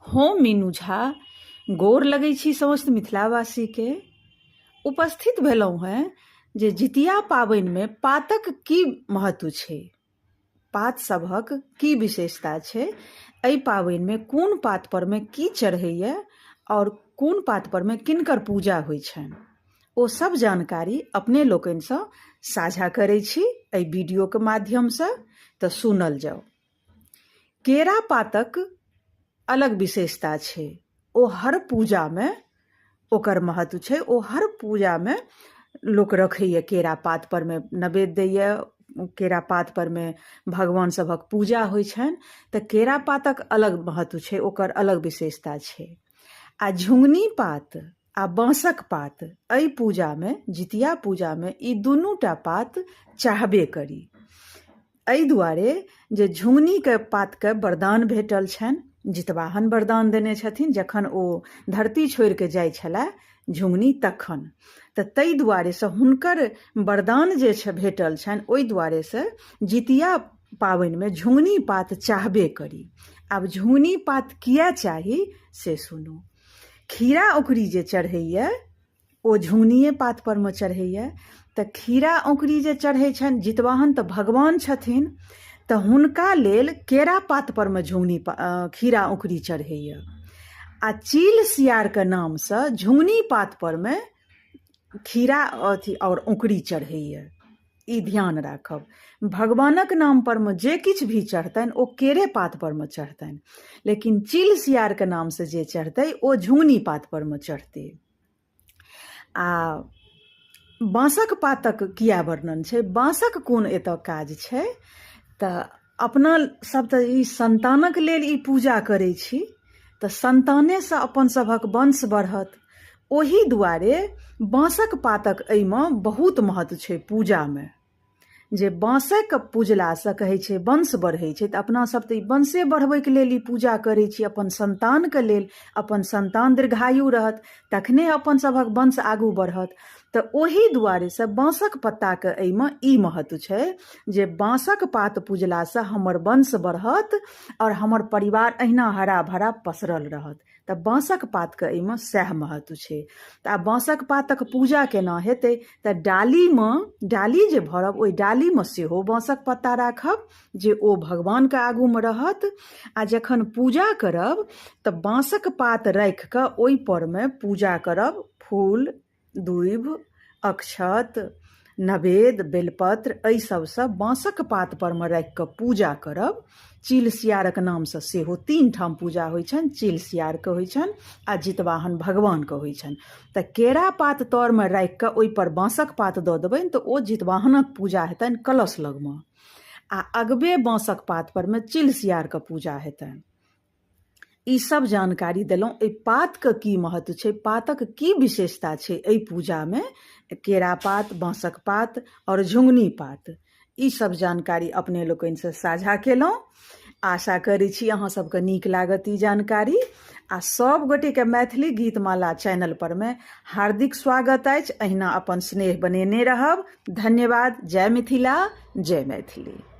हम मीनू झा गोर लगै छी समस्त मिथिलावासीके। उपस्थित भेलहुँ हेँ जे जितिया पाबनिमे पातक की महत्व छै, पात सभक की विशेषता छै, एहि पाबनिमे कोन पात परमे की चढ़ैए आओर कोन पात परमे किनकर पूजा होइ छनि, ओ सब जानकारी अपने लोकनिसँ साझा करै छी एहि वीडियोके माध्यमसँ। तऽ सुनल जाउ। केरा पातक अलग विशेषता छै, ओ हर पूजामे ओकर महत्व छै। ओ हर पूजामे लोक रखैए, केरा पात परमे नैवेद्य दैए, केरा पात परमे भगवान सभक पूजा होइ छनि। तऽ केरा पातक अलग महत्व छै, ओकर अलग विशेषता छै। आ झुङ्गनी पात आ बाँसक पात, एहि पूजामे, जितिया पूजामे ई दुनू टा पात चाहबे करी। एहि दुआरे जे झुङ्गनीके पातके वरदान भेटल छनि, जितवाहन वरदान देने छथिन जखन ओ धरती छोड़िके जाइ छलाह झुङ्गनी तखन। तऽ ताहि दुआरेसँ हुनकर वरदान जे छै भेटल छनि, ओहि दुआरेसँ जितिया पाबनिमे झुङ्गनी पात चाहबे करी। आब झुङ्गनी पात किए चाही से सुनू। खीरा औंकुरी जे चढ़ैए ओ झुङ्गनिए पात परमे चढ़ैए। तऽ खीरा औंकुरी जे चढ़ै छनि, जितवाहन तऽ भगवान छथिन, तऽ हुनका लेल केरा पात परमे झुङ्गनी खीरा औंकुरी चढ़ैए। आ चील सियारके नामसँ झुङ्गनी पात परमे खीरा अथी आओर औंकुरी चढ़ैए। ई ध्यान राखब, भगवानक नाम परमे जे किछु भी चढ़तनि ओ केरे पात परमे चढ़तनि, लेकिन चील सियारके नामसँ जे चढ़तै ओ झुङ्गनी पात परमे चढ़तै। आ बाँसक पातक किया वर्णन छै, बाँसक कोन एतऽ काज छै? तऽ अपना सब तऽ ई सन्तानक लेल ई पूजा करै छी, तऽ सन्तानेसँ अपन सभक वंश बढ़त, ओहि दुआरे बाँसक पातक एहिमे बहुत महत्व छै पूजामे। जे बाँसेके पूजलासँ कहै छै वंश बढ़ै छै, तऽ अपना सब तऽ ई वंशे बढ़बैके लेल ई पूजा करै छी अपन सन्तानके लेल। अपन सन्तान दीर्घायु रहत तखने अपन सभक वंश आगू बढ़त। तऽ ओहि दुआरेसँ बाँसक पत्ताके एहिमे ई महत्व छै जे बाँसक पात पूजलासँ हमर वंश बढ़त आओर हमर परिवार अहिना हरा भरा पसरल रहत। तऽ बाँसक पातके एहिमे सएह महत्व छै। तऽ आब बाँसक पातक पूजा केना हेतै? तऽ डालीमे, डाली जे भरब ओहि डालीमे सेहो बाँसक पत्ता राखब जे ओ भगवानके आगूमे रहत। आ जखन पूजा करब तऽ बाँसक पात राखि कऽ ओहि परमे पूजा करब। फूल, दूभि, अक्षत, नवेद, बेलपत्र एहि सबसँ बाँसक पात परमे राखि कऽ पूजा करब। चील सियारक नामसँ सेहो 3 ठाम पूजा होइ छनि, चील सियारके होइ छनि आ जितवाहन भगवानके होइ छनि। तऽ केरा पात तरमे राखि कऽ ओहिपर बाँसक पात दऽ देबनि तऽ ओ जितवाहनक पूजा हेतनि कलश लगमे, आ अगबे बाँसक पात परमे चील सियारके पूजा हेतनि। ई सब जानकारी देलहुँ एहि पातके की महत्व छै, पातक की विशेषता छै एहि पूजामे, केरा पात, बाँसक पात आओर झुङ्गनी पात। ई सब जानकारी अपने लोकनिसँ साझा केलहुँ। आशा करै छी अहाँ सबके नीक लागत ई जानकारी। आ सब गोटेके मैथिली गीतमाला चैनल परमे हार्दिक स्वागत अछि। अहिना अपन स्नेह बनेने रहब। धन्यवाद। जय मिथिला, जय मैथिली।